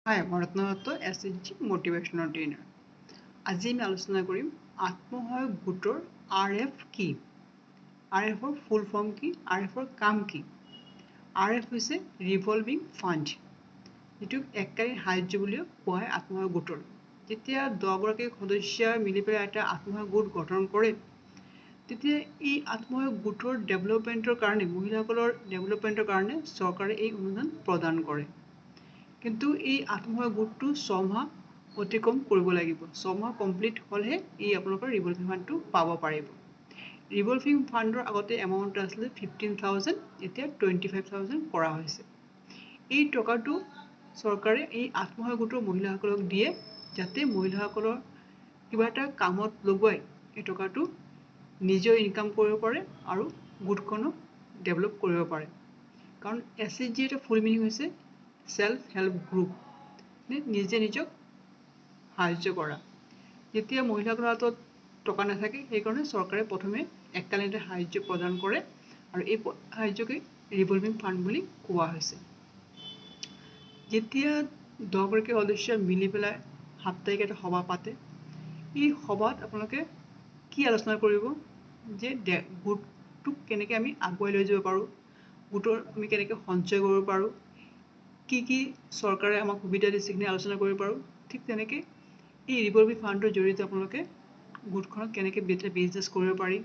হাই, মই ৰত্ন Dutta, SHG motivational trainer. আজি আমি আলোচনা কৰিম আত্মসহায়ক গোটৰ আৰএফ কি, আৰএফৰ ফুল ফৰ্ম কি, আৰএফৰ কাম কি। আৰএফ হৈছে ৰিভলভিং ফাণ্ড, যিটোক এককালীন সাহায্য বুলিও কোৱা হয় আত্মসহায়ক গোটৰ। যেতিয়া 10গৰাকী সদস্যই মিলি পেলাই এটা আত্মসহায়ক গোট গঠন কৰে, তেতিয়া এই আত্মসহায়ক গোটৰ ডেভেলপমেণ্টৰ কাৰণে, মহিলাসকলৰ ডেভেলপমেণ্টৰ কাৰণে চৰকাৰে এই অনুদান প্ৰদান কৰে। কিন্তু এই আত্মসহায়ক গোটটো 6 মাহ অতিক্ৰম কৰিব লাগিব। 6 মাহ কমপ্লিট হ'লেহে এই আপোনালোকৰ ৰিভলভিং ফাণ্ডটো পাব পাৰিব। ৰিভলভিং ফাণ্ডৰ আগতে এমাউণ্ট আছিলে 15,000, এতিয়া 25,000 কৰা হৈছে। এই টকাটো চৰকাৰে এই আত্মসহায়ক গোটৰ মহিলাসকলক দিয়ে, যাতে মহিলাসকলৰ কিবা এটা কামত লগোৱাই এই টকাটো নিজেও ইনকাম কৰিব পাৰে আৰু গোটখনো ডেভেলপ কৰিব পাৰে। কাৰণ এছএইচজি এটা ফুল মিনিং হৈছে চেল্ফ হেল্প গ্ৰুপ, নিজে নিজক সাহায্য কৰা। যেতিয়া মহিলাসকলৰ হাতত টকা নাথাকে, সেইকাৰণে চৰকাৰে প্ৰথমে এককালীন এটা সাহায্য প্ৰদান কৰে আৰু এই সাহায্যকে ৰিভলভিং ফাণ্ড বুলি কোৱা হৈছে। যেতিয়া 10গৰাকী সদস্য মিলি পেলাই সাপ্তাহিক এটা সভা পাতে, এই সভাত আপোনালোকে কি আলোচনা কৰিব যে গোটটোক কেনেকৈ আমি আগুৱাই লৈ যাব পাৰোঁ, গোটৰ আমি কেনেকৈ সঞ্চয় কৰিব পাৰোঁ, কি কি চৰকাৰে আমাক সুবিধা দিছে, সেইখিনি আলোচনা কৰিব পাৰোঁ। ঠিক তেনেকৈ এই ৰিভলভিং ফাণ্ডৰ জৰিয়তে আপোনালোকে গোটখনক কেনেকৈ বিজনেছ কৰিব পাৰি,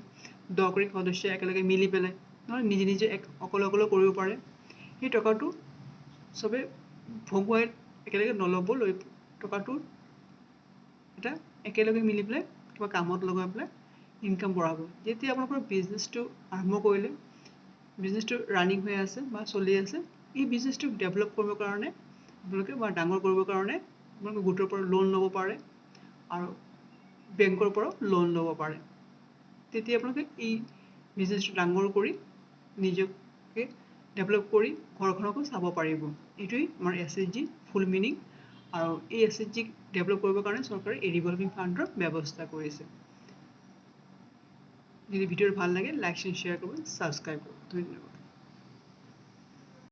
10গৰাকী সদস্য একেলগে মিলি পেলাই, নহ'লে নিজে নিজে এক অকলে অকলেও কৰিব পাৰে। সেই টকাটো চবে ভগুৱাই একেলগে নল'ব, লৈ টকাটো এটা একেলগে মিলি পেলাই কিবা কামত লগাই পেলাই ইনকাম বঢ়াব। যেতিয়া আপোনালোকৰ বিজনেছটো আৰম্ভ কৰিলে, বিজনেছটো ৰানিং হৈ আছে বা চলি আছে, এই বিজনেছটোক ডেভেলপ কৰিবৰ কাৰণে আপোনালোকে বা ডাঙৰ কৰিবৰ কাৰণে আপোনালোকে গোটৰ পৰা লোন ল'ব পাৰে আৰু বেংকৰ পৰাও লোন ল'ব পাৰে। তেতিয়া আপোনালোকে এই বিজনেছটো ডাঙৰ কৰি নিজকে ডেভেলপ কৰি ঘৰখনকো চাব পাৰিব। এইটোৱেই আমাৰ এছএইচজি ফুল মিনিং আৰু এই এছএইচজিক ডেভেলপ কৰিবৰ কাৰণে চৰকাৰে এই ৰিভলভিং ফাণ্ডৰ ব্যৱস্থা কৰিছে। যদি ভিডিঅ'টো ভাল লাগে, লাইক এণ্ড শ্বেয়াৰ কৰিব, ছাবস্ক্ৰাইব কৰিব। ধন্যবাদ।